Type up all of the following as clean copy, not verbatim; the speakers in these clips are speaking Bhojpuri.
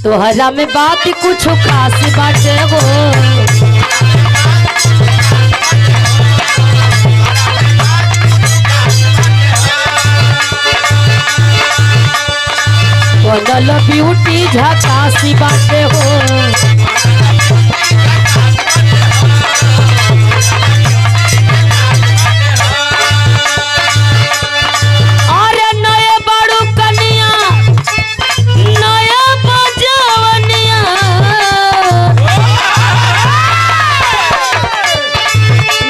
तोहरा में बात कुछ खास बाटे हो। बनल ब्यूटी झकासी बाटे हो। अरे नए बड़ू कनिया नया बजवनिया,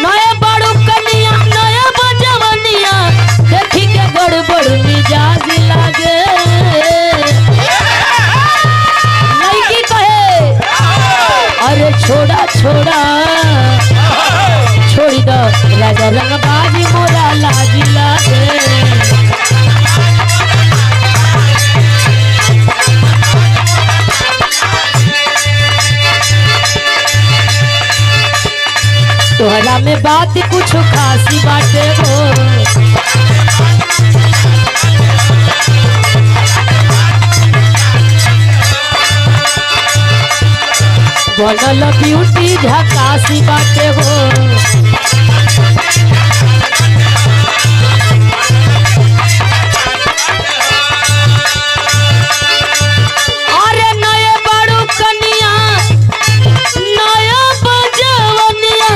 नया बड़ू कनिया नया बजवनिया, देखी के गड़बड़ मिजाज लागे। लड़की कहे अरे छोड़ा छोड़ा छोड़ी दो राजा रंगबाजी मोरा लाज लागे। तोहरा में बात कुछ खासी बाटे हो। बनल ब्यूटी झकासी बाटे हो। अरे नए बड़ू कनिया नया बजवनिया,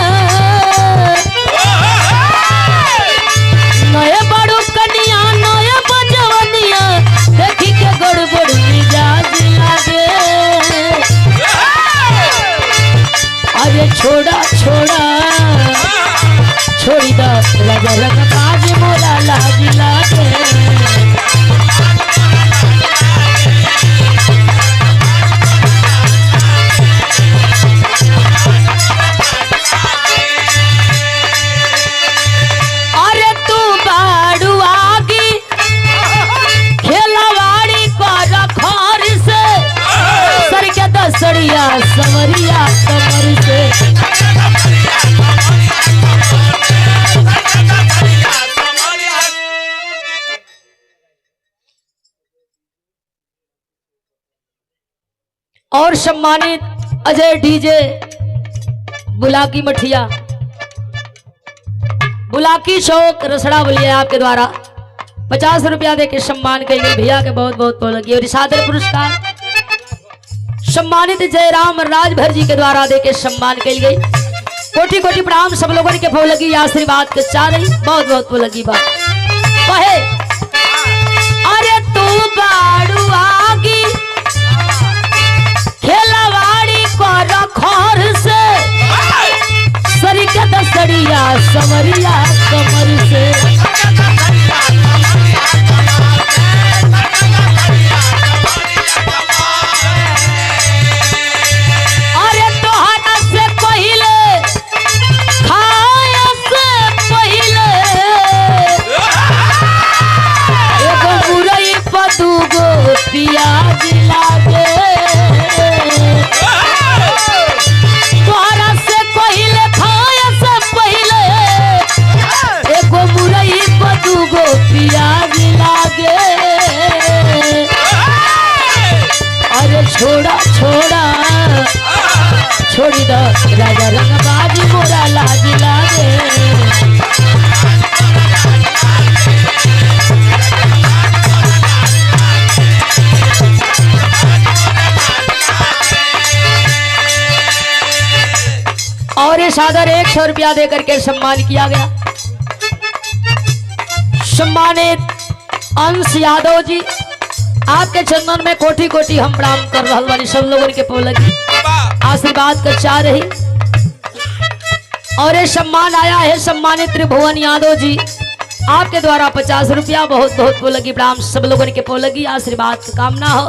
नए बड़ू कनिया नया बजवनिया, देखी के गड़बड़ मिजाज लागे। अरे छोड़ा छोड़ा छोड़ी दो राजा रंगबाज मोरा लाज लागे। अरे तू बाड़ू आगी खेलवाड़ी कर खर से, सर के दसड़िया सवरिया कमर से। और सम्मानित अजय डीजे बुलाकी मठिया बुलाकी चौक रसड़ा बोलिए आपके द्वारा 50 रुपया दे के सम्मान करेंगे भैया के बहुत बहुत लगी। और सादर पुरस्कार सम्मानित जयराम राजभर जी के द्वारा दे के सम्मान कल गई। कोटि कोटि प्रणाम सब लोगों के फो लगी आशीर्वाद के चाह रही बहुत बहुत लगी बात कहे। अरे तू बाड़ू आगी खेलवाड़ी कर खर से, सर के दसड़िया सवरिया कमर से। अरे तोहरा से पहिले खाया से पहिले एगो मुरई पर दूगो प्याज लागे। तोहरा से पहिले खाया से पहिले एगो मुरई पर दूगो प्याज लागे। अरे छोड़ा छोड़ा छोड़ी दो राजा रंगबाजी मोरा लाज लागे। और ये सादर 100 रुपया दे करके सम्मान किया गया। सम्मानित अंश यादव जी आपके चंदन में कोटि कोटि हम प्रणाम कर रहा बानी सब लोगों के पलगी आशीर्वाद कर चाह रही। और ये सम्मान आया है सम्मानित त्रिभुवन यादव जी आपके द्वारा 50 रुपया बहुत बहुत पोलगी प्रणाम सब लोगों के पोलगी आशीर्वाद की कामना हो।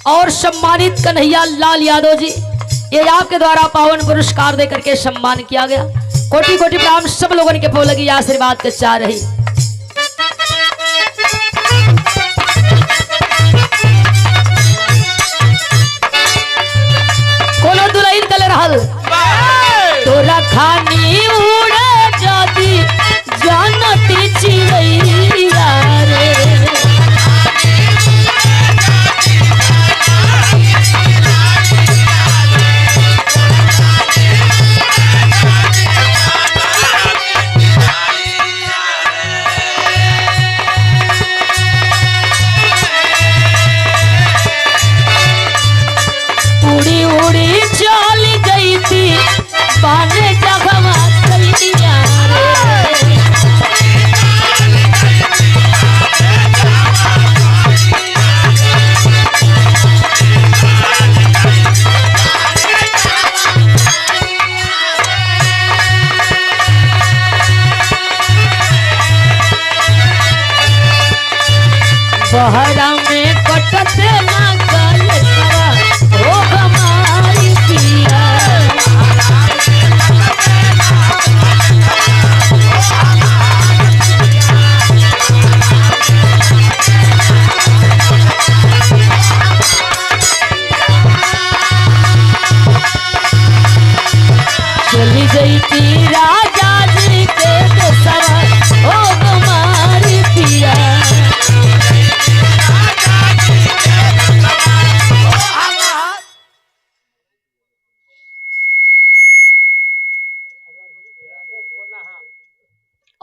और सम्मानित कन्हैया लाल यादव जी ये आपके द्वारा पावन पुरस्कार दे करके सम्मान किया गया। कोटि कोटि प्रणाम सब लोगों के पोलगी आशीर्वाद के चाह रही। कोनो दुलहिन कले रहल तोरा खानी उड़े जाती जानती चिड़ैया रे।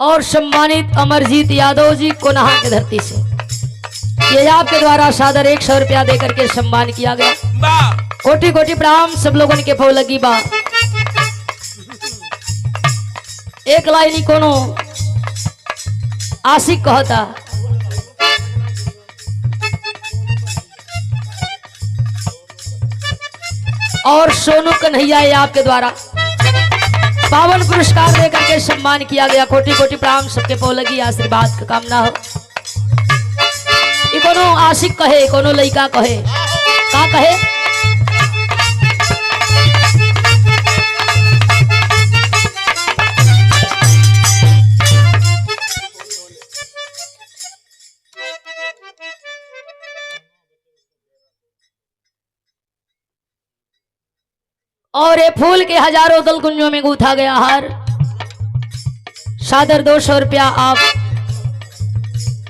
और सम्मानित अमरजीत यादव जी कोनहा के धरती से, ये आपके द्वारा सादर 100 रुपया देकर के सम्मान किया गया। कोटि कोटि प्रणाम सब लोगन के पौलगी बा। एक लाइन कोनो आशिक कहता, और सोनू कन्हैया ये आपके द्वारा 52 पुरस्कार देकर के सम्मान किया गया। कोटि कोटि प्रणाम सबके पौलगी, आशीर्वाद का कामना हो। कोनो आशिक कहे, कोनो लइका कहे, का कहे? और ये फूल के हजारों दल कुंजों में गूंथा गया हार। सादर 200 रुपया आप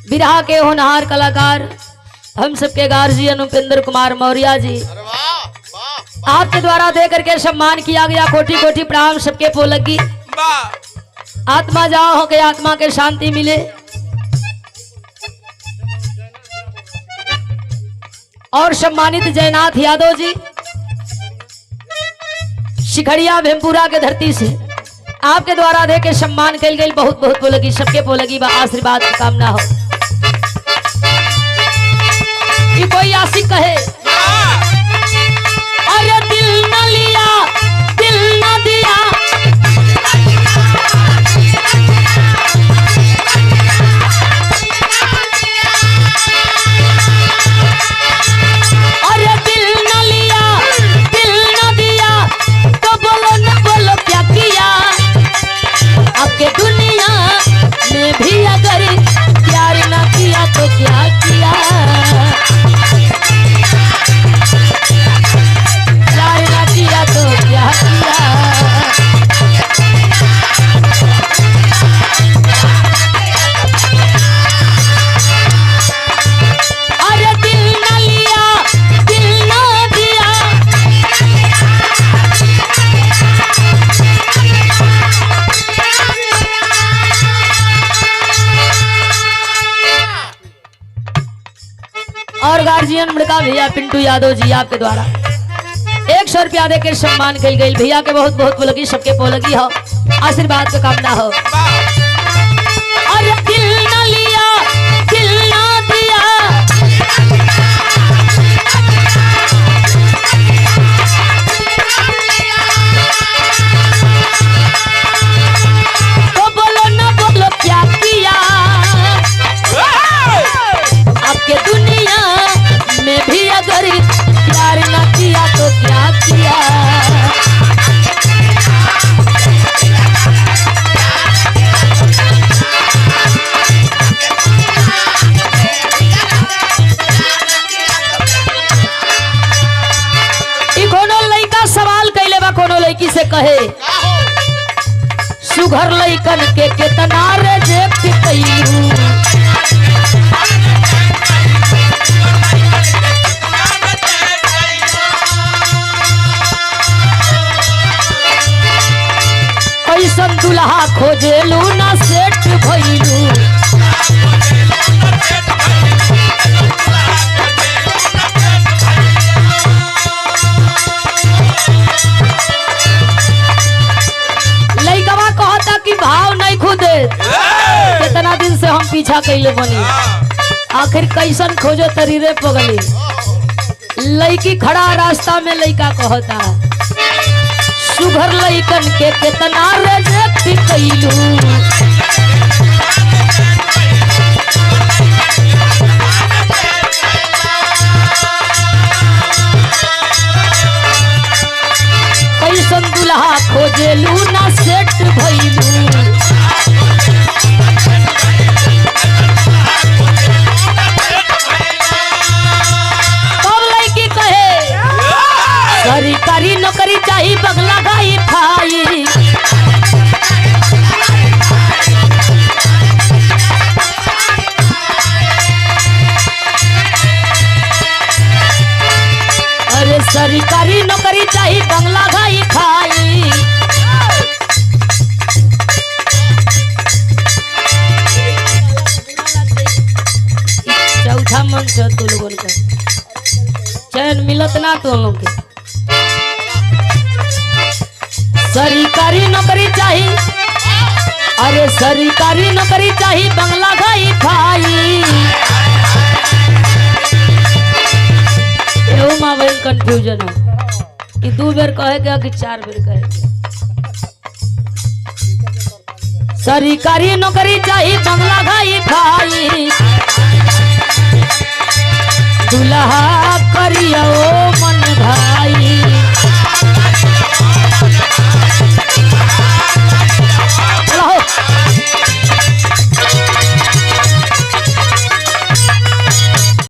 बिरहा के होनहार कलाकार हम सबके गार्जियन उपेंद्र कुमार मौर्य जी, आपके द्वारा दे करके सम्मान किया गया। कोटि कोटि प्रणाम सबके पोलगी। आत्मा जाओ हो के आत्मा के शांति मिले। और सम्मानित जयनाथ यादव जी शिखड़िया भेमपुरा के धरती से आपके द्वारा दे के सम्मान कल गई। बहुत बहुत पोलगी सबके पोलगी बा, आशीर्वाद की कामना हो। कि कोई आशिक कहे, अरे दिल न लिया दिल न दिया, अरे दिल न लिया दिल न दिया, तो बोलो न बोलो क्या किया। आपके दुनिया में भी अगर प्यार न किया तो क्या किया, प्यार न किया तो क्या किया। अरे दिल न लिया दिल न दिया, और गार्जियन मृका भैया पिंटू यादव जी आपके द्वारा 100 रुपया देकर सम्मान कल गई। भैया के बहुत बहुत पोलगी, सबके पोलगी हो, आशीर्वाद का कामना हो। अरे दिल न लिया दिल न दिया, तो बोलो न बोलो क्या किया। आपके दुनिया में भी अगर प्यार न किया तो क्या किया। ई कोनो लइका सवाल कैले बा कोनो लइकी से कहे, सुघर लइकन के केतना रिजेक्ट कैलू, कैसन दुल्हा खोजेलू ना सेठ भइलू। लइकवा कहता कि भाव नहीं खुदे, कितना दिन से हम पीछा कैले बनी, आखिर कैसन खोजो तरी रे पगली। लड़की खड़ा रास्ता में लइका कहता, सुघर लइकन के केतना रिजेक्ट कैलू, कैसन दुल्हा खोजेलू ना सेठ भइलू। तब लड़की कहे, सरकारी नौकरी चाही बगला गाई फाई, अरे सरकारी नौकरी चाही बंगला गाई खाई। है तू लोगन का, चैन मिलत ना तो लोग के। सरकारी नौकरी चाही, अरे सरकारी नौकरी चाही, बंगला घाई भाई। एहू माँ बहन कंफ्यूजन हो कि दू बेर कहे के कि चार बेर कहे के। सरकारी नौकरी चाही, बंगला घाई भाई, दुल्हा करिया ओ मन